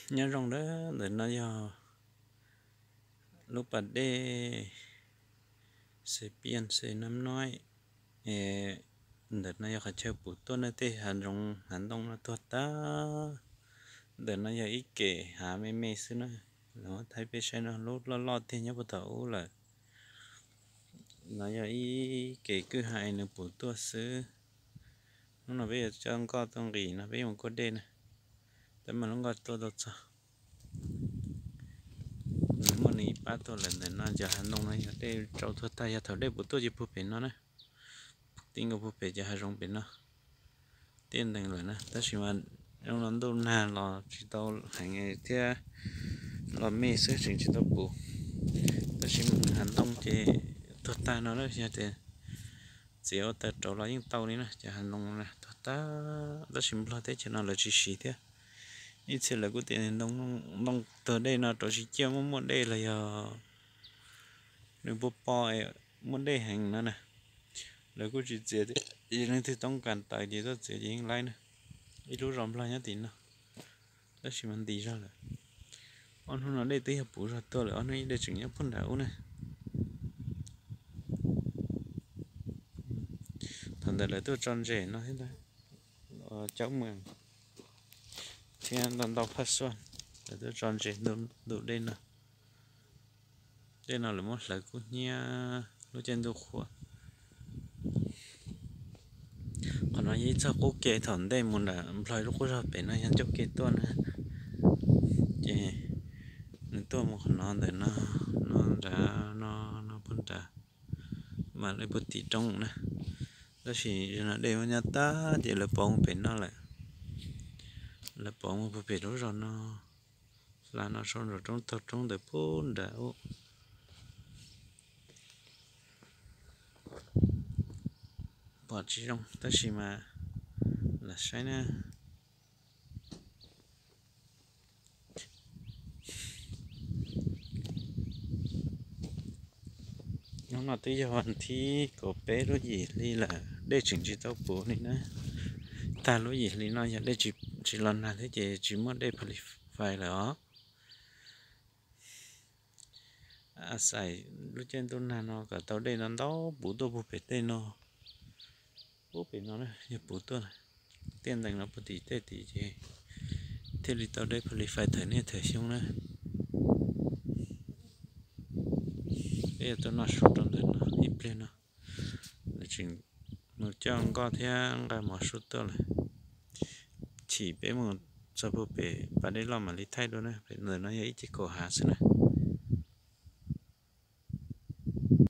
Nyob zoo, ntawm no yog lub pas dej Xe Piaj Xe Nab Noib. Ntawm no yog qhov chaw puv tuaj na, tej hav zoov hav ntoo no tuag tag. Ntawm no yog ib kem hav me me xwb na. Lawv muab thaij peb saib no, lub loj loj tiag nyob puag tom ub lawm. No yog ib kem kwj ha es nws puv tuaj xwb. Hnub no peb yuav coj nkoj tuaj nqis no, peb yuav mus kuaj dej na. Tab mas lub nkoj tuaj tau txog, nws muaj nws ib pab tuaj lawm. Ntawm no cov hav ntoo no yog dej rau tuag tag, yog thaum dej puv tuaj ces puag pem no na. Ti nkaus puag pem cov hav zoov pem no, tiaj ntees lawm na. Tab sis mas zoo no ntuj nag los tsis tau heev thiab, los me xwb tseem tsis tau puv. Tab sis mas hav ntoo ces tuag tag no na, yog tias txiav ua taws rauv los yeej tau li na. Cov hav ntoo no tuag tag, tab sis Nplog teb chaws no lawv tsis siv thiab. Ib txhia lawv kuj tias ntoo, ntoo tuag dej no rau tsis ciaj muaj muaj dej los yog nws puas pom muaj dej heev no na. Lawv kuj tsis txiav, leej twg toob kas taws ces tuaj txiav ces yeej laib na. Ib lub zos Nplog nyob tim no, tab sis mas nti zog lawm. Ob hnub no dej twb yog puv zog tuaj lawm, ob hnub dej tseem nyob puag nram ub na. Thaum ntawd lawv tuaj tso ntses no thiab ntag, Caub Mws thiab ntau ntau phaj xuaj, lawv tuaj tso ntses ntu dej no. Dej no lawv muab hlawv kub hnyiab lub caij ntuj qhuav. Qhov no yog ib txoj qub ke thaum ntej mus nram Nplog lub qub zog pem no yog ncauj ke tuaj na. Ces nws tuaj mus qhov no ntawm no, no nrad no, no puag nrad, mas lawv puag tim roob na. Tab sis zaum no dej muab nyob tag ces lawv pauv mus pem no lawm. Lawv pauv mus puag pem lub zos no, hla no sau nram roob taug roob ntawm puag nrad ub. Pom tsis zoo tab sis mas lam saib na. Hnub no twb yog vas thib kaum peb lub yim hli lawm, dej tseem tsis tau puv li na. Tag lub yim hli no yog dej tsis los nag thiab ces tsis muaj dej pha li fais lawm os. Xais lub caij ntuj nag no kom tau dej ntau ntau puv tuaj puag pem tej no. Puag pem no na, yog puv tuaj tiaj ntees no puag tim tej tid ces thiaj li tau dej pha li fais thawm niaj thawm xyoo na. Peb yuav tuaj noj su rau ntawm no ib pliag no. Nws tseem mus coj nkoj thiab nqa mov su tuaj lawm. Chim peb mus txog puag pem pas dej loj mam li thaij dua na, pem ntawm no yog ib ce kaum hav xwb na.